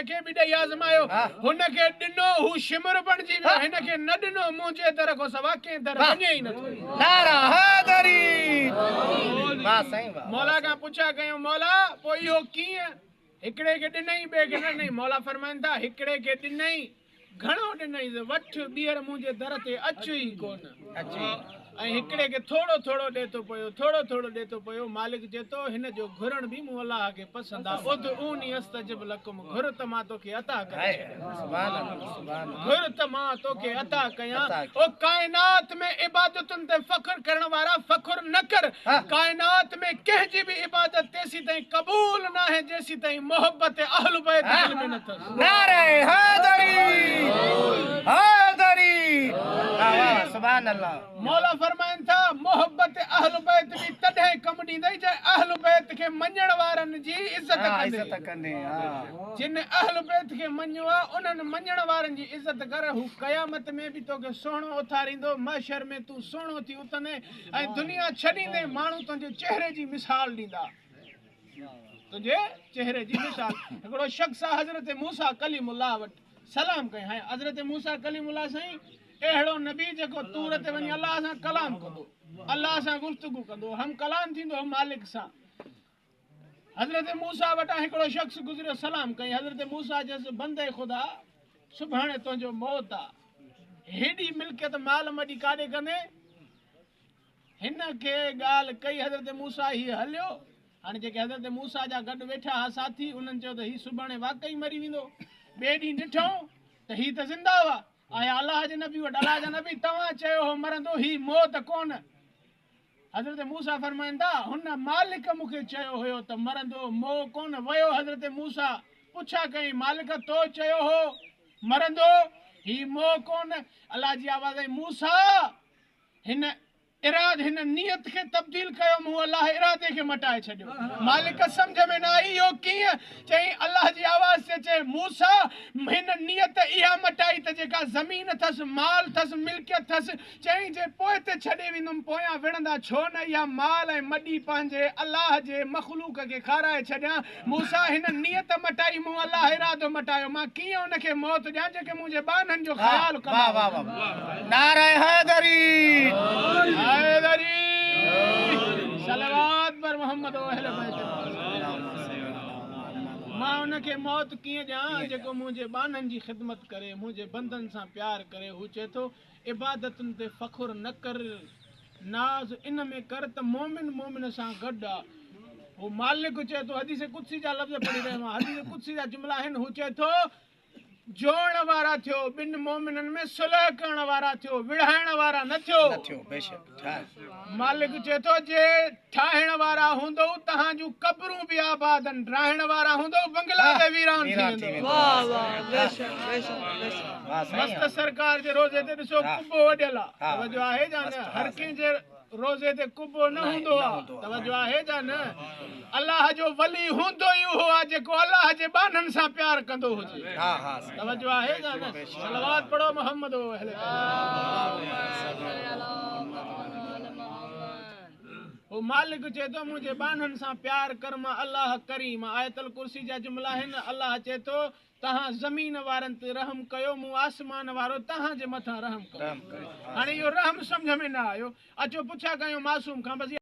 کي به ڏئي آزمايو. هن کي ڏنو هو شمر بڻجي ويو، هن کي نه ڏنو منهنجي در کان سوا ڪنهن در وڃي ئي نٿو. نعره حيدري. واه سائين واه. مولا کان پڇا ڪيون مولا پوء اهو ڪيئن؟ هڪڙي کي ڏنئي ٻئي کي نه ڏنئي. مولا فرمائن ٿا هڪڙي کي ڏنئي گهڻو ڏنئيس، وٺ ٻيهر منهنجي در تي اچ ئي ڪونه. ۽ هڪڙي کي ٿورو ٿورو ڏي ٿو پيو، ٿورو ٿورو ڏي ٿو پيو. مالڪ چئي ٿو، هن جو گهرڻ به مون الله کي پسند آ. ادعوني استجب لڪم، گهر ته مان توکي عطا ڪري ڇڏيان. گهر ته مان توکي عطا ڪيان. او ڪائنات ۾ عبادتن تي فخر ڪرڻ وارا فخر نه ڪر. ڪائنات ۾ ڪنهن جي به عبادت تيسيتائين قبول ناهي جيسيتائين محبت اهل بيت دل ۾ نه اٿس. نعره حيدري حيدري واه واه سبحان الله. مولا فرمائن ٿا محبت اهل بيت به تڏهن ڪم ڏيندئي جڏهن اهل بيت کي مڃڻ وارن جي عزت ڪندين. جن اهل بيت کي مڃيو آ انهن مڃڻ وارن جي عزت ڪر هو قيامت ۾ به توکي سهڻو اٿاريندو محشر ۾ تون سهڻو ٿي اٿندين ۽ دنيا ڇڏيندين ماڻهو تنهنجي چهري جي مثال ڏيندا. تنهنجي چهري جي مثال. هڪڙو شخص آ حضرت موسيٰ ڪليم الله وٽ سلام ڪيائين. هاڻي حضرت موسيٰ ڪليم الله سائين اهڙو نبي جيڪو طور تي وڃي الله سان ڪلام ڪندو، الله سان گفتگو ڪندو، هم ڪلام ٿيندو هو مالڪ سان. حضرت موسيٰ وٽان هڪڙو شخص گذريو سلام ڪيائين. حضرت موسيٰ چيس بنده خدا سڀاڻي تنهنجو موت آ، هيڏي ملڪيت مال مڏي ڪاڏي ڪندين؟ هن کي ڳالهه ڪئي حضرت موسيٰ هي هليو. هاڻي جيڪي حضرت موسيٰ جا گڏ ويٺا ها ساٿي، انهن چيو ته هي سڀاڻي واقعي مري ويندو. ٻئي ڏينهن ڏٺائون ته هي ته زنده هئا. آيا الله جي نبي وٽ، الله جا نبي توهان چيو هو مرندو، هي مئو ته ڪونه. حضرت موسيٰ فرمائن ٿا، هن مالڪ مون کي چيو هيو ته مرندو، مئو ڪونه. ويو حضرت موسيٰ پڇا ڪيائين، مالڪ تو چيو هو مرندو، هي مئو ڪونه. الله جي آواز آئي، موسيٰ! هن اراد هن نيت کي تبديل ڪيو مون الله ارادي کي مٽائي ڇڏيو. مالڪ سمجهه ۾ نه آئي اهو ڪيئن؟ چيائين الله جي آواز ٿي اچي موسيٰ هن نيت اها مٽائي ته جيڪا زمين اٿس مال ٿس ملڪيت ٿس چيائين جي پوئتي ڇڏي ويندم پويان وڙهندا ڇو نه اها مال ۽ مڏي پنهنجي الله جي مخلوق کي کارائي ڇڏيان موسيٰ هن نيت مٽائي مون الله ارادو مٽايو مان ڪيئن ان کي موت ڏيان جيڪي منهنجي ٻانهن جو خيال ڪندا هجن. نعره حيدري. حيدري صلوات بر محمد و اهل بيت. مان ان کي موت ڪيئن ڏيان جيڪو منهنجي ٻانهن جي خدمت ڪري منهنجي بندن سان پيار ڪري. هو چئي ٿو عبادتن تي فخر نه ڪر. ناز ان ۾ ڪر ته مومن مومن سان گڏ آ. هو مالڪ چئي ٿو، حديث قدسي جا لفظ پڙهي رهيو آهيان، حديث قدسي جا جملا آهن، هو چئي ٿو، جوڙڻ وارا ٿيو، ٻن مومنن ۾ صلح ڪرڻ وارا ٿيو، وڙهائڻ وارا نه ٿيو. نه ٿيو، بيشڪ ٺاهه. مالڪ چئي ٿو، جي ٺاهڻ وارا هوندؤ تهان جون قبرون به آباد آهن، ڊاهڻ وارا هوندؤ بنگلا به ويران ٿي ويندو. مست سرڪار جي روضي تي ڏسو قبو اڏيل آ، توجه آهي جا نه؟ هر ڪنهن جي روضي تي قبو نه هوندو آ، توجه آهي جا نه؟ الله جو ولي هوندو ئي اهو آ جيڪو الله جي ٻانهن سان پيار ڪندو هجي، توجه آهي جا نه؟ صلوات پڙهو محمد و اهل بيت. هو مالڪ چئي ٿو منهنجي ٻانهن سان پيار ڪر مان الله ڪريم آ. آيت الڪرسي جا جملا آهن الله چئي ٿو توهان زمين وارن تي رحم ڪيو مون آسمان وارو توهان جي مٿان رحم ڪيو. هاڻي اهو رحم سمجهه ۾ نه آيو اچو پڇا ڪيون معصوم کان بس.